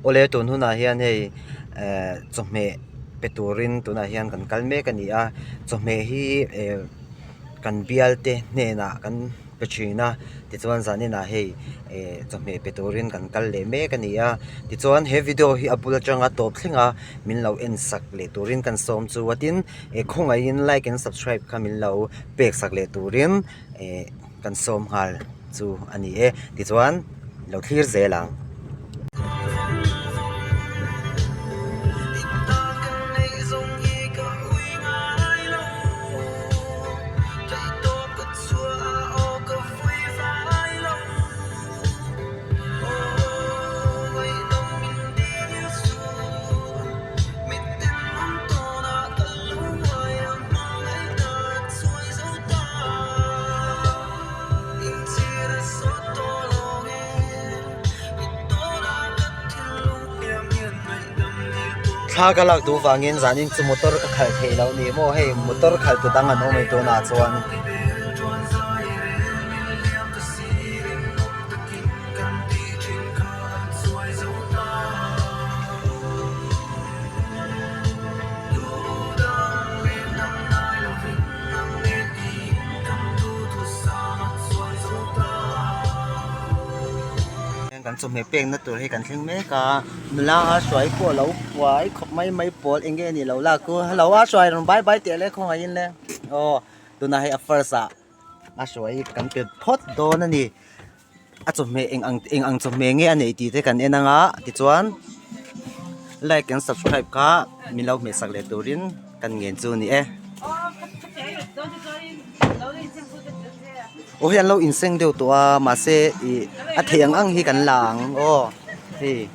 Awle tun hunah hian hei ehh chawhmeh pe turin tunah hian kan kal mek a ni a chawhmeh hi ehh kan bial te hnenah kan pe thin a tichuan zaninah hei ehh chawhmeh pe turin kan kal leh mek a ni a tichuan he video hi a bul atanga tawp thleng a min lo en sak leh turin kan sawm chu a tin eh khawngaihin like and subscribe kha min lo pek sak leh turin eh kan sawm nghal chu a ni e tichuan lo thlir zel ang. Thla ka lak duh vangin zanin chu motor ka khalh theih loh ni maw hei motor khalh tu dang an awm e tunah chuan. Kan chawhmeh pekna tur hi kan thleng mek a nula a hruai pawh a lo buai khawp mai mai pawl eng nge a nih loh lak chu hello a hruai rawn bye bye teh le khawngaihin le aw tunah hei a first ah a hruai kan pe phawt dawn a ni. A chawhmeh eng ang eng ang chawhmeh nge a neih tih te kan en anga tichuan like and subscribe kha min lo hmeh sak leh turin kan ngen chu a ni e. Aw hei an lo inseng deuh tawh a mahse ih a theih ang ang hi kan la ang aw hei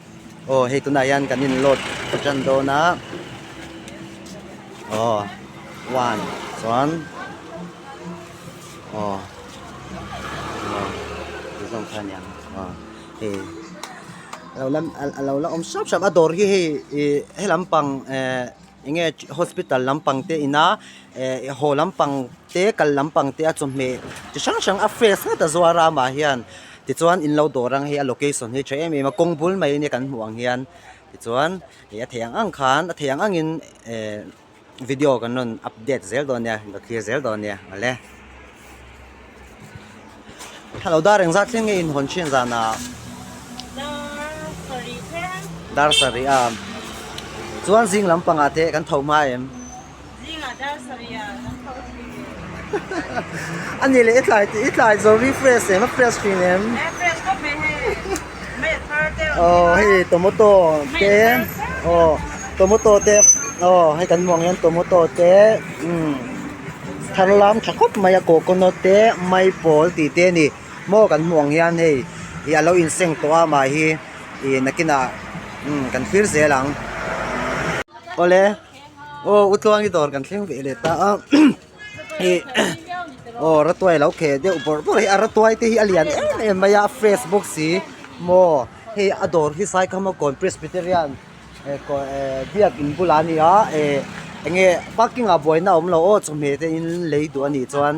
aw hei tunah hian kan in load tan dawn a aw one chuan. Aw aw ti zawng kha aniang aw hei a lo la a lo la awm hrap hrap a dawr hi hei ih he lampang ehh eng nge hospital lampang te ina eh haw lampang te kal lampang te a chawhmeh chi hrang hrang a fresh ngawt a zuar a amah hian tichuan in lo dawr ang hei a location hi tha em em a kawng bul mai ania kan hmuh ang hian tichuan ih a theih ang ang khan a theih ang angin eh. Video kan rawn update zel dawn nia ka clear zel dawn nia awle hello dar engzat thleng nge in hawn thin zan ah dar sarih a chuan zing lampang ah te kan tho hma em a ni leh i tlai i tlai zo refresh em a fresh thin em aw hei tomato te aw tomato te aw hei kan hmuh ang hian tomato te umm thar lam tha khawp mai a coconut te maipawl tih te a ni maw kan hmuh ang hian hei ih a lo inseng tawh a mah hi ih nakinah umm kan thlir zel ang awle aw u tluangi dawr kan thleng ve leh ta a ih aw ratuai lo kheh deuh bawrh bawrh hi a ratuai te hi a lian em em mai a a fresh bawk si maw hei a dawr hi Saikhamaw Presbyterian eh eh biak in bulah a ni a eh eng nge parking ah buaina a awm lo aw chawhmeh te in lei duh a nih chuan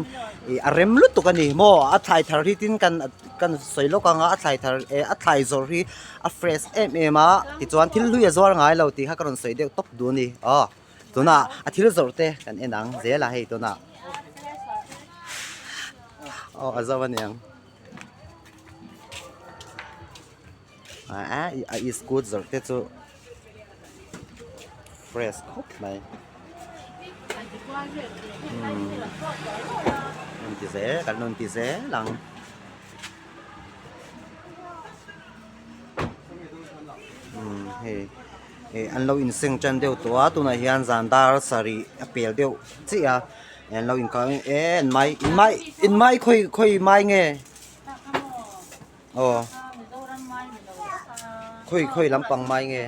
ih a rem lutuk a ni maw a thlai thar hi tin kan kan sawi lawk ang a a thlai thar eh a thlai zawrh hi a fresh em em a tichuan thil hlui a zuar ngai lo tih kha ka rawn sawi deuh tawp duh a ni aw tunah a thil zawrh te kan en ang zel a hei tunah aw a zo aniang a a iskut zawrh te chu fresh khawp mai umm rawn ti zel kan rawn ti zel ang. Umm hei ih an lo inseng tan deuh tawh a tunah hian zan dar sarih a pel deuh chiah a an lo inkau em em mai in mai in mai khawi khawi mai nge aw khawi khawi lampang mai nge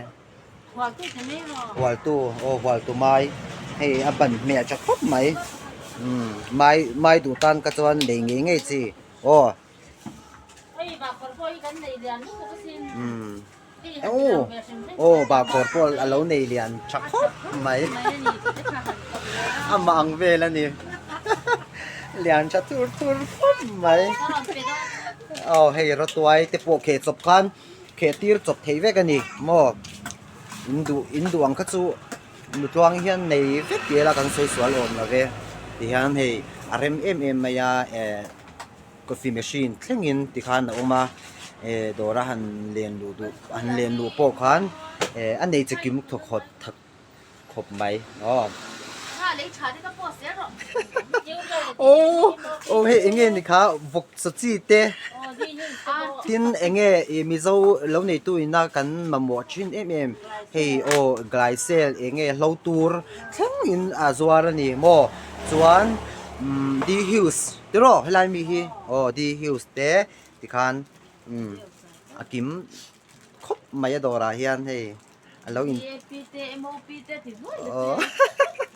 hualtu aw hualtu mai hei a ban hmel tha khawp mai umm mai mai duh tan ka chuan lei ngei ngei chi aw. Aw bahkhawr pawh a lo nei lian tha khawp mai amah ang vel a ni lian tha thur thur khawp mai aw hei rawtuai te pawh kheh chawp khan. kheh tir chawp theih vek a ni maw in duh in duh ang kha chu nutluang hian nei vek tih ila kan sawi sual awm lo ve tihian hei a rem em em mai a eh coffee machine thlengin tikhan a awm a eh dawra han len luh duh han len luh pawh khan eh a nei che kim thawkhawt thak khawp mai aw. Aw aw hei eng nge ni kha vawk chaw chi te tin eng nge ih mizo lo neitu ina kan mamawh thin em em hei aw glaisel eng nge hlo tur thleng in a zuar a ni maw chuan umm D hills tiraw helai mi hi aw D hills te tikhan umm a kim khawp mai a dawrah hian hei. a lo in DAP te MOP te ti nuai te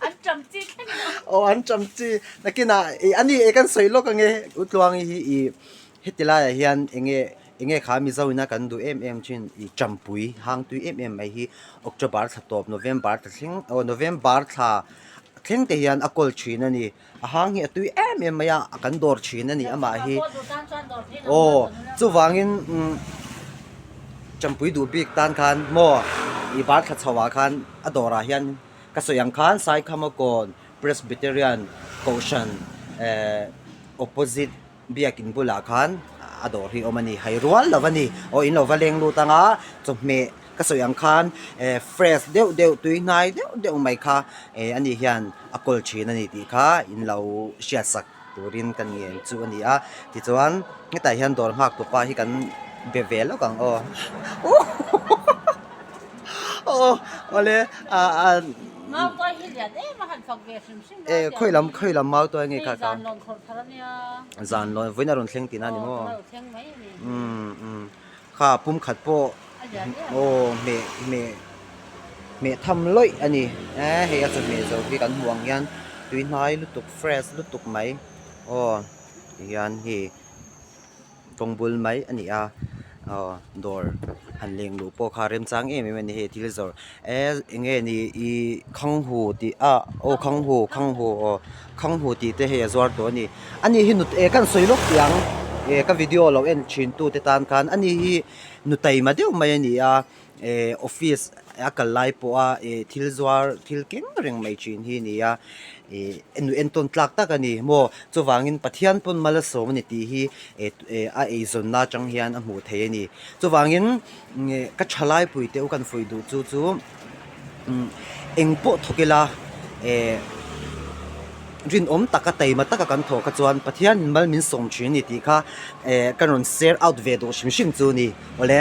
an cham chi thleng in aw an cham chi nakinah ih ani e kan sawi lawk ange Utluangi hi ih heti laiah hian enge enge kha Mizo ina kan duh em em thin ih champui hang tui em em mai hi October thla tawp November thla thleng aw November thla thleng te hian a kawl thin a ni a hang hi a tui em em mai a kan dawr thin a ni amah hi aw chuvangin umm champui duh bik tan khan maw ih bar thla chho ah khan a dawrah hian ka sawi ang khan Saikhamakawn Presbyterian Kohhran ehh opposite biakin bulah khan a dawr hi a awm a ni hai rual lo a ni aw in lo va leng lut ang a chawhmeh ka sawi ang khan eh fresh deuh deuh tui hnai deuh deuh mai kha eh ani hian a kawl thin a ni tih kha in lo hriat sak turin ka ngen chu a ni a tichuan hetah hian dawr nghak tu pa hi kan be ve lawk ang aw aw awle ah ah Mautuai hi lian em a han fak ve hrim hrim e khawi lam khawi lam mautuai nge kha zan lawn khawrh thar ania zan lawn vawiin a rawn thleng tihna a ni maw aw a thleng mai a ni umm umm kha pum khat pawh aw hmeh hmeh hmeh tham lawih a ni e hei a chawhmeh zo hi kan hmuh ang hian tui hnai lutuk fresh lutuk mai aw tihian hei kawng bul mai a ni a aw dawr han leng luh pawh kha remchang em em a ni hei thil zawrh e eng nge ni ih khanghu tih a aw khanghu khanghu aw khanghu tih te hei a zuar tawh a ni ani hi nut eh ka sawi lawk tih ang eh ka video lo en thin tu te tan khan ani hi nu taima deuh mai a ni a eh office a kal lai pawh a eh thil zuar thil keng reng mai thin hi a ni a eh nu entawn tlak tak a ni maw chuvangin Pathian pawn mal a sawm a ni tih hi eh eh a eizawnna atang hian a hmuh theih a ni chuvangin ka thalai pui te u kan fuih duh chu chu eng pawh thawk ila eh rinawm taka taima taka kan thawk kha chuan Pathianin mal min sawm thin a ni tih kha eh ka rawn share out ve duh hrim hrim chu a ni awle.